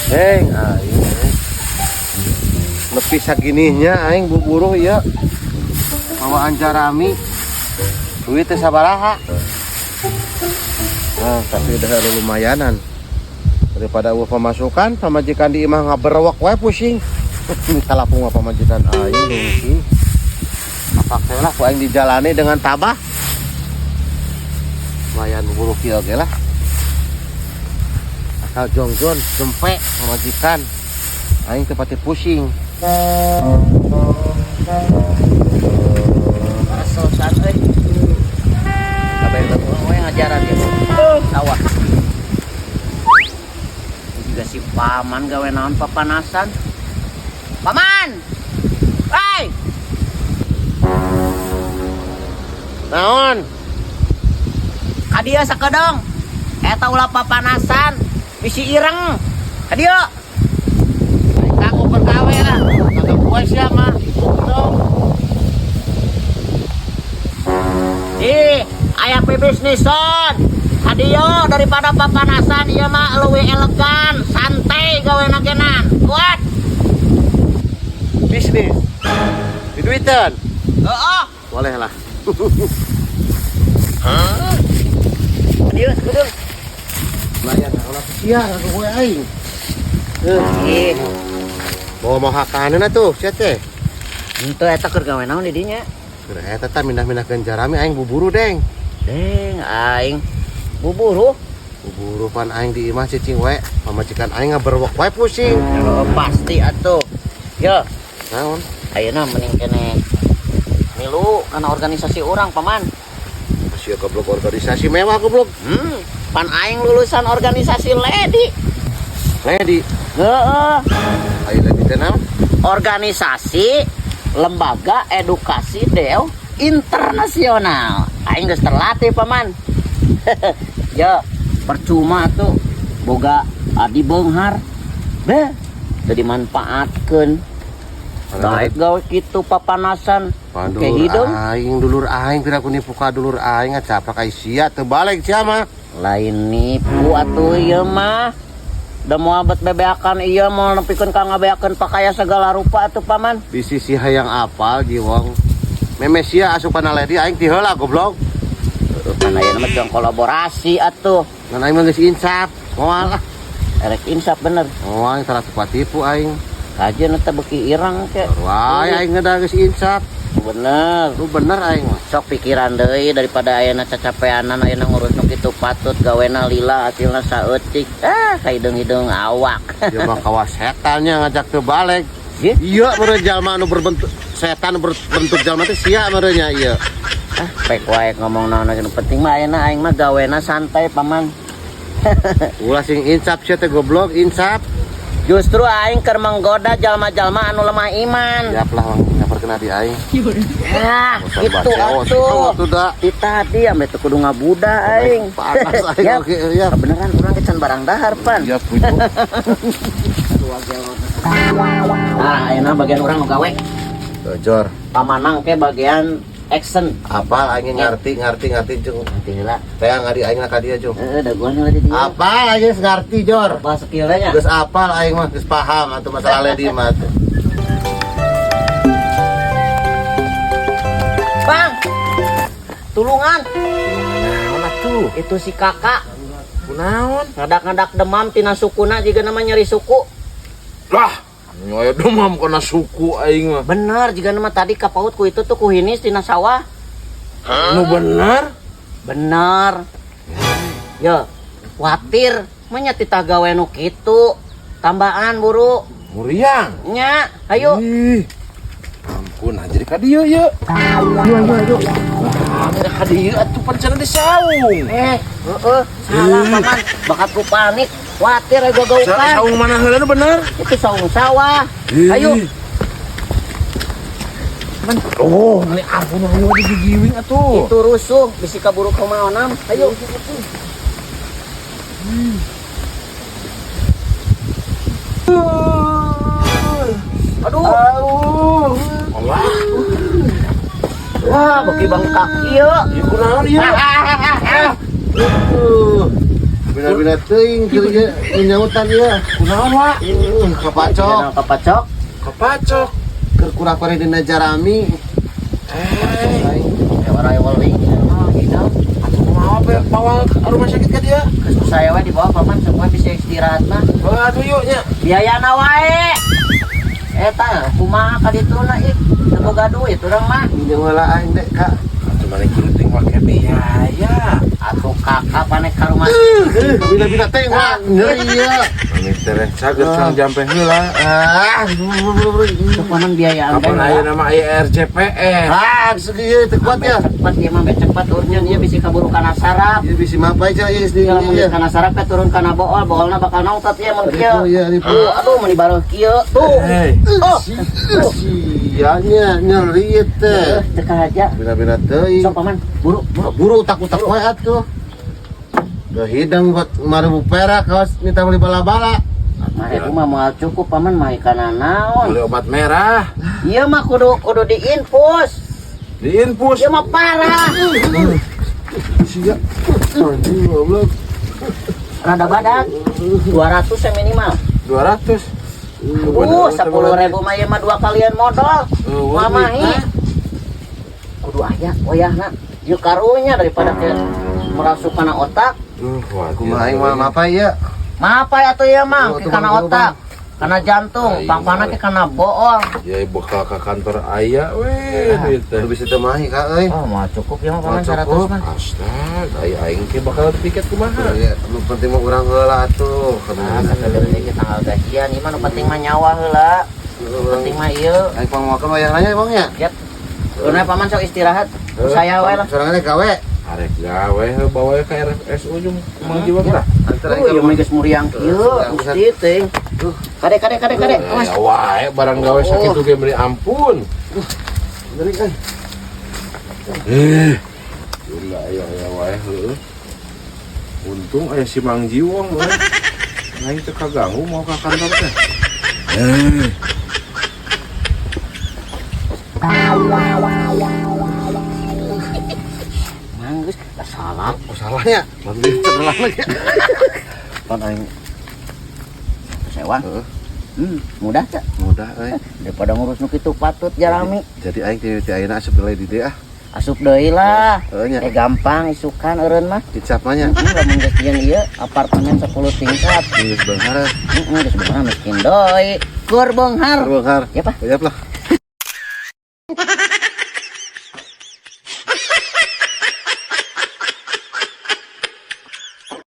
Heng, aing eh. Nepi sagininya aing buburuh ieu. Mawa anjarami. Duit teh sabaraha. Nah, tapi udah ada lumayanan. Daripada eueuh pemasukan, pamajikan di imah ngaberwak wae pusing. Minta lapung mah pamajikan aing lungki. Kapaksa lah ku aing dijalani dengan tabah. Lumayan buburuh kieu oge lah. Asal jongjon jempe pamajikan. Aing teu pati pusing. Asosan euy. Kabeh we ngajaran dia. Sawah. Juga si paman gawe naon papanasan. Paman. Hei, Naon? ka dieu sakedong. Eta ulah papanasan, bisi ireng. Ka dieu. Aing kanggo gawe lah. Kagak gue sia mah. Dong. Ih, aya pebisnisan. Ka dieu daripada papanasan ieu mah leuwih elegan, santai gawena genan. Kuat. Bisnis. Diduitan. Heeh. Boleh lah. Ka dieu sakedong. Lumayan lah ulah sia kanggo gue aing. Ih, Bawa mau hakaneun atuh sia teh. henteu eta keur gawe naon di dinya? Keur eta tah mindah-mindahkeun jarami aing buburu deng. Deng, aing buburu. Buburu pan aing di imah cicing wae. Pamajikan aing ngaberwak wae pusing. Oh, pasti atuh. Yo, Naon? ayeuna mending kene milu kana organisasi urang paman. Sia goblok organisasi mewah goblok. Pan aing lulusan organisasi Ledi. Ledi. Heeh. Ayo ledi teh naon? Organisasi Lembaga Edukasi Deo Internasional. Aing geus terlatih paman. Yo, percuma tuh boga adi beunghar. Beh, teu dimanfaatkeun. Daek gawe kitu papanasan. Pan Ke dulur hidung. aing, dulur aing pira ku nipu ka dulur aing ngacaplak ai sia teu balik sia mah. Lain nipu atuh ieu mah. Da moal bet bebeakan ieu moal nepikeun ka ngabeakeun pakaya segala rupa atuh paman. Bisi si hayang apal jiwong. Meme sia asup kana ledi aing ti heula goblok. Heueuh, pan ayeuna mah jang kolaborasi atuh. Ngan aing mah geus insaf. Moal lah. Erek insaf bener. Moal salah tipu aing. Kajeun eta beuki ireng ke. Wae aing geus geus insaf. Bener. Lu bener aing mah. Sok pikiran deui daripada ayeuna cacapeanan ayeuna ngurus nu kitu patut gawena lila hasilna saeutik. Ah, kahideung-hideung awak. Dia mah kawas setannya ngajak teu balik. Sih? Iya meureun jalma anu berbentuk setan berbentuk jalma teh sia meureun nya ieu. Ah, pek wae ngomong naon nu penting mah ayeuna aing mah gawena santai paman. Ulah sing insaf sia teh goblok insaf. Justru aing keur menggoda jalma-jalma anu lemah iman. Siap lah nyaperkeun adi aing. Ah, Bosan gitu baceo, atuh. atuh da. Ti tadi ame teu kudu ngabuda aing. Panas aing Ya, oge ya. Kebeneran urang ge can barang dahar pan. Siap kudu. Nah, ayeuna bagian urang nu gawe. Jor, Pamanang ke bagian action. apal aing ngarti ngarti ngarti jeung Nanti heula. teh ngadi aing ka dieu jeung. Heeh, da gua heula di dieu. Apal aing geus ngarti jor. Apa skillnya nya? Geus apal aing mah geus paham atuh masalah ledi mah atuh. Bang. Tulungan. Naon atuh? Itu si kakak Kunaon? ngadak-ngadak demam tina sukuna jiga nama nyeri suku. Lah, aya demam kana suku aing mah. Bener jiga nama tadi kapaut ku itu tuh ku hinis tina sawah. Nu bener? Bener. Yo, khawatir menya titah gawe nu kitu. Tambahan buru. Muriang. Nya, ayo. Ih. Ampun, aja ka dieu ye. Ayo ayo ayo. Ah, ka dieu atuh pancana di saung. Heeh, salah paman. Bakat ku panik, khawatir ayo gagaukan. Saung mana heula nu bener? Itu saung sawah. Ayo. Oh, ini ampun ayo di gigiwing atuh. Itu rusuh, bisi kaburu kumaonam. Ayo. Aduh. Allah. Wah, beki bengkak ieu. Ieu kunaon ieu? Bina-bina teuing keur ieu nyautan ieu. Kunaon, Wak? Kapacok. Kapacok. Kapacok. Keur kurang dina jarami. Eh, Ewara weling mah gitu. Atuh kumaha pe bawa ke rumah sakit ka dia? Geus ku saya we dibawa, Paman, supaya bisa istirahat mah. Waduh, yuk nya. Biayana wae. Eta kumaha ka dituna ih, teu boga duit urang mah. Minjem heula aing dek, Kak. Atuh maneh kudu ting make biaya. Atuh kakak panek ka rumah. Bina-bina teuing, Wak. Nyeri ieu. Maneh teh cager cang jampe heula. Ah, Teu paman biayaan Kapan aya nama aya RCPS? Ah, segi ieu teu kuat ya. Cepet ieu mah, cepet urnya ieu bisi kaburu kana saraf. Ieu bisi mapai cenah ieu geus di Kalau mun ieu. kana saraf teh turun kana bool, boolna bakal nongtot ieu mun kieu. Ripu, iya, ripu. Tuh, aduh mun dibaruh kieu tuh. Hei, Oh, Sia nya nyeri ieu teh. Teu kahaja. Bina-bina teuing. Sok, Paman, buru buru. Buru utak-utak wae atuh. Udah hidang buat 5.000 perak kawas minta beli bala-bala. 5.000 mah moal cukup, Paman, mah kana naon. Beli obat merah, Ieu mah kudu kudu diinfus. Diinfus. Ieu mah parah. Sia. Anjing goblok. Rada badak. 200 ya minimal. 200. 10.000 mah ieu mah dua kalian modal. Mamahi. Kudu aya wayahna. Ieu karunya daripada ke merasuk kana otak. Duh, wah. Kumaha aing mah mapai ya? Mapai atuh ieu mah Oh, ke tuh, kana Bang, otak. Kana jantung, Aing pangpana mah. Ke kana bool. Ya bekal ke kantor aya weh duit teh. Bisa teu mahi ka euy. Oh, mau cukup ya mah, Paman, Moal 100 cukup. mah. Astaga, aya aing ke bakal tiket kumaha? Ya, nu penting mah urang heula atuh. Nah, sakedeung deui tanggal gajian, ieu mah nu penting mah nyawa heula. Nu penting mah ieu. Aing pangmawakeun wayahna nya emang nya. Yap. Udah, Paman, sok istirahat. Saya we lah. Sorangan gawe. Arek gawe heuh bawa ke RSU jeung Mang Jiwa tah. Antar aing Oh, ka ieu rumah. mah geus muriang kieu, Gusti teuing. Kade kade kade kade. Awas. Ya wae barang gawe sakitu ge beri ampun. Nyeri euy. Eh. Gila aya aya wae heueuh. Untung aya si Mang Jiwong we. Aing teu kaganggu mau ka kantor teh. Eh. Mang geus lah salah. Oh, salahnya. Lalu cederah lagi. Pan aing Sewa. Heeh. Mudah teh. Mudah euy. Daripada ngurus nu kitu patut jarami. Jadi aing ti ayeuna asup deui di dieu ah. Asup deui lah. Heeh nya. Eh, gampang isukan eureun mah. Dicap mah nya. Lamun geus jeung ieu apartemen 10 tingkat. Geus beunghar. Heeh, geus beunghar miskin deui. Keur beunghar. Beunghar. Ya, Pak. Siap lah.